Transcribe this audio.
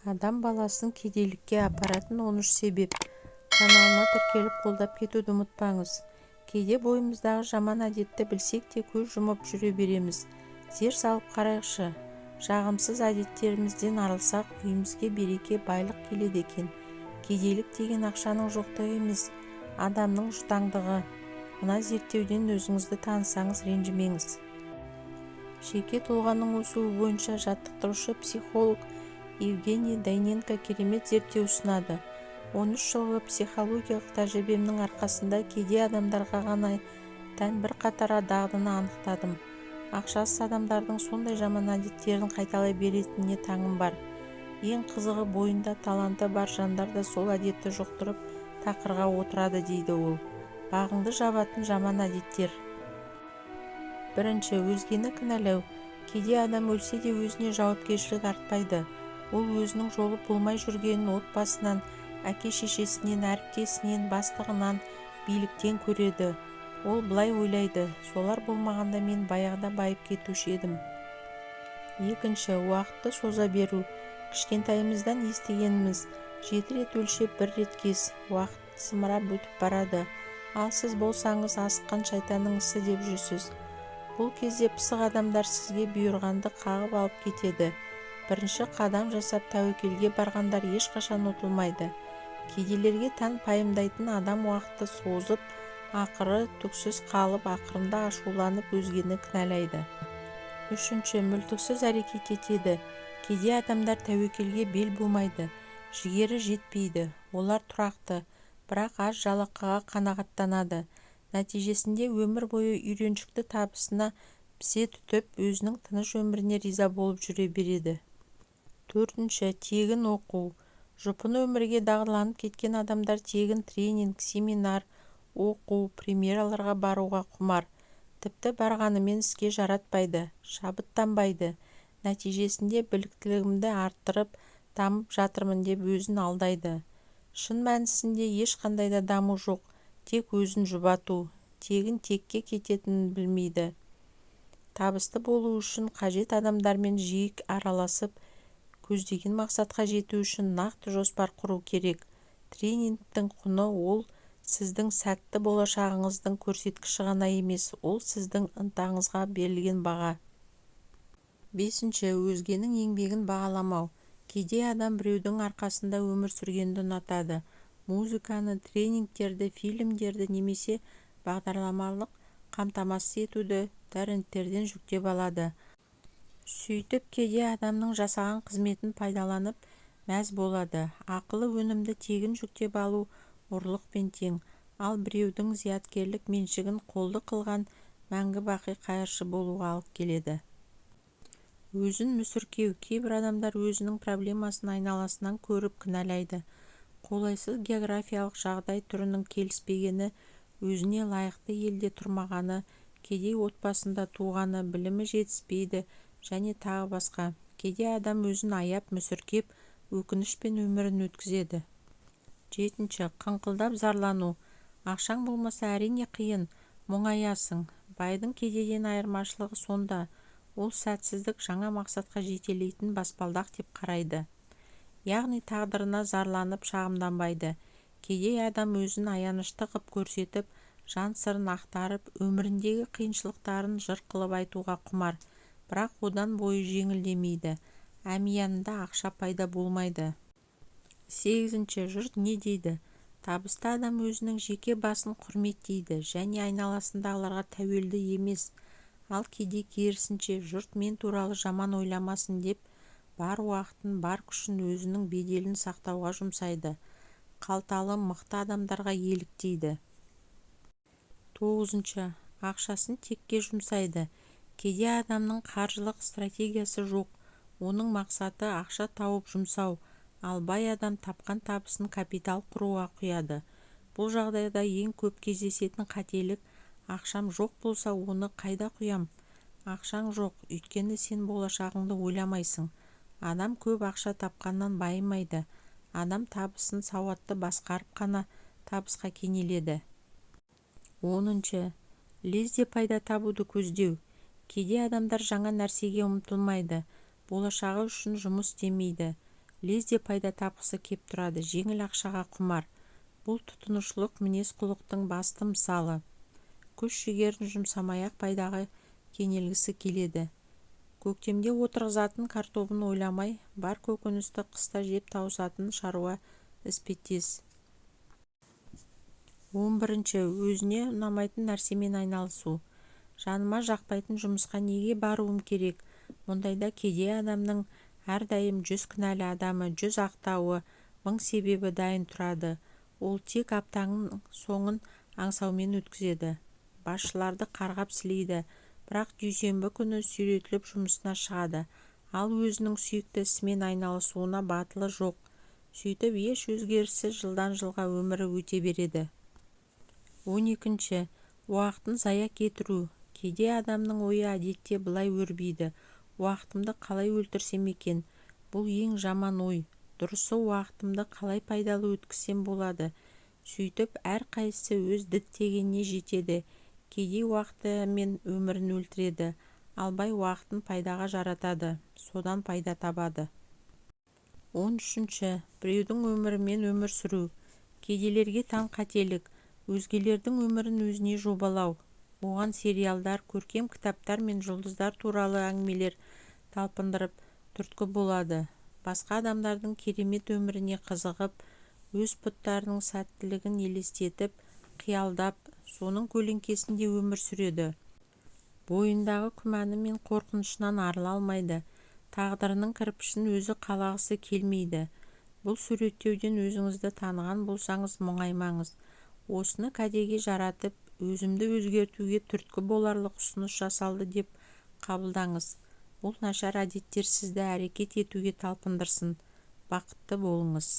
Адам баласын кедейлікке апаратын 13 себеп. Каналыма тіркеліп, қолдап кетуді ұмытпаңыз. Кейде бойымыздағы жаман әдетті білсек те, көз жұмып жүре береміз. Зер салып қарайықшы, жағымсыз әдеттерімізден арылсақ, үйімізге береке, байлық келеді екен. Кедейлік деген ақшаның жоқтығы емес, адамның жұтаңдығы. Мына зерттеуден өзіңізді танысаңыз, ренжімеңіз. Жеке тұлғаның өсуі бойынша жаттықтырушы, психолог Евгений Дайненко керемет зерттеу ұсынады. 13 жылғы психологиялық тәжірибемнің арқасында кедей адамдарға ғана тән бірқатар дағдыны анықтадым. Ақшасыз адамдардың сондай жаман әдеттерін қайталай беретініне таңым бар. Ең қызығы, бойында таланты бар жандар да сол әдетті жұқтырып, тақырға отырады, дейді ол. Бағыңды жабатын жаман әдеттер. Бірінші, өзгені кінәлау. Кедей адам өлсе де, өзіне жауапкершілік артпайды. Ол өзінің жолы болмай жүргенін отбасынан, әке-шешесінен, әріптесінен, бастығынан, биліктен көреді. Ол былай ойлайды: «Солар болмағанда, мен баяғыда байып кетуші едім». Екінші, уақытты соза беру. Кішкентайымыздан естігеніміз: «Жеті рет өлшеп, бір рет кес». Уақыт зымырап өтіп барады, ал сіз болсаңыз, «асыққан шайтанның ісі» деп жүрсіз. Бұл кезде пысық адамдар сізге бұйырғанды қағып алып кетеді. Бірінші қадам жасап, тәуекелге барғандар ешқашан ұтылмайды. Кедейлерге тән пайымдайтын адам уақытты созып, ақыры түксіз қалып, ақырында ашуланып, өзгені кінәлайды. Үшінші, мүлтіксіз әрекет етеді. Кедей адамдар тәуекелге бел бумайды, жігері жетпейді. Олар тұрақты, бірақ аз жалақыға қанағаттанады. Нәтижесінде өмір бойы үйреншікті табысына місе тұтып, өзінің тыныш өміріне риза болып жүре береді. Төртінші, тегін оқу. Жұпыны өмірге дағдыланып кеткен адамдар тегін тренинг, семинар, оқу, премьераларға баруға құмар. Тіпті барғанымен іске жаратпайды, шабыттанбайды. Нәтижесінде біліктілігімді арттырып, дамып жатырмын деп өзін алдайды. Шын мәнісінде ешқандай да даму жоқ, тек өзін жұбату. Тегін текке кететінін білмейді. Табысты болу үшін қажет адамдармен жиі араласып, көздеген мақсатқа жету үшін нақты жоспар құру керек. Тренингтің құны – ол сіздің сәтті болашағыңыздың көрсеткіші ғана емес, ол сіздің ынтаңызға берілген баға. Бесінші, өзгенің еңбегін бағаламау. Кедей адам біреудің арқасында өмір сүргенді ұнатады. Музыканы, тренингтерді, фильмдерді немесе бағдарламалық қамтамасыз етуді торренттерден жүктеп алады. Сөйтіп, кедей адамның жасаған қызметін пайдаланып, мәз болады. Ақылы өнімді тегін жүктеп алу ұрлықпен тең, ал біреудің зияткерлік меншігін қолды қылған мәңгі-бақи қайыршы болуға алып келеді. Өзін мүсіркеу. Кейбір адамдар өзінің проблемасын айналасынан көріп кінәлайды: қолайсыз географиялық жағдай, түрінің келіспегені, өзіне лайықты елде тұрмағаны, кедей отбасында туғаны, білімі жетіспейді және тағы басқа. Кедей адам өзін аяп, мүсіркеп, өкінішпен өмірін өткізеді. Жетінші, қыңқылдап зарлану. Ақшаң болмаса, әрине, қиын, мұңаясың. Байдың кедейден айырмашылығы сонда, ол сәтсіздік жаңа мақсатқа жетелейтін баспалдақ деп қарайды. Яғни тағдырына зарланып, шағымданбайды. Кедей адам өзін аянышты қып көрсетіп, жан сырын ақтарып, өміріндегі қиыншылықтарын жыр қылып айтуға құмар. Бірақ одан бойы жеңілдемейді, әмиянында ақша пайда болмайды. Сегізінші, жұрт не дейді? Табысты адам өзінің жеке басын құрметтейді және айналасындағыларға тәуелді емес. Ал кедей керісінше, жұрт мен туралы жаман ойламасын деп, бар уақытын, бар күшін өзінің беделін сақтауға жұмсайды. Қалталы, мықты адамдарға еліктейді. Тоғызыншы, ақшасын текке жұмсайды. Кедей адамның қаржылық стратегиясы жоқ. Оның мақсаты – ақша тауып жұмсау. Ал бай адам тапқан табысын капитал құруға құяды. Бұл жағдайда ең көп кездесетін қателік: «Ақшам жоқ болса, оны қайда құям?» Ақшаң жоқ, өйткені сен болашағыңды ойламайсың. Адам көп ақша тапқаннан байымайды. Адам табысын сауатты басқарып қана табысқа кенеледі. 10-шы, лезде пайда табуды көздеу. Кедей адамдар жаңа нәрсеге ұмтылмайды, болашағы үшін жұмыс істемейді. Лезде пайда тапқысы кеп тұрады, жеңіл ақшаға құмар. Бұл тұтынушылық мінез-құлықтың басты мысалы. Күш-жігерін жұмсамай-ақ пайдаға кенелгісі келеді. Көктемде отырғызатын картобын ойламай, бар көкөністі қыста жеп тауысатын шаруа іспеттес. 11-. Өзіне ұнамайтын нәрсемен айналысу. Жаныма жақпайтын жұмысқа неге баруым керек? Мұндайда кедей адамның әрдайым 100 кінәлі адамы, 100 ақтауы, 1000 себебі дайын тұрады. Ол тек аптаның соңын аңсаумен өткізеді. Басшыларды қарғап-сілейді, бірақ дүйсенбі күні сүйретіліп жұмысына шығады. Ал өзінің сүйікті ісімен айналысуына батылы жоқ. Сөйтіп еш өзгеріссіз жылдан-жылға өмірі өте береді. 12. Уақытын зая кетіру. Кедей адамның ойы әдетте былай өрбиді: уақытымды қалай өлтірсем екен? Бұл ең жаман ой. Дұрысы, уақытымды қалай пайдалы өткізсем болады? Сөйтіп, әрқайсысы өз діттегеніне жетеді. Кедей уақыты мен өмірін өлтіреді, ал бай уақытын пайдаға жаратады, содан пайда табады. 13. Біреудің өмірімен өмір сүру. Кедейлерге тән қателік – өзгелердің өмірін өзіне жобалау. Оған сериалдар, көркем кітаптар мен жұлдыздар туралы әңгімелер талпындырып, түрткі болады. Басқа адамдардың керемет өміріне қызығып, өз бұттарының сәттілігін елестетіп, қиялдап, соның көлеңкесінде өмір сүреді. Бойындағы күмәні мен қорқынышынан арыла алмайды. Тағдырының кірпішін өзі қалағысы келмейді. Бұл суреттеуден өзіңізді таныған болсаңыз, мұңаймаңыз. Осыны кәдеге жаратып, өзімді өзгертуге түрткі боларлық ұсыныс жасалды деп қабылдаңыз. Бұл нашар әдеттер сізді әрекет етуге талпындырсын. Бақытты болыңыз!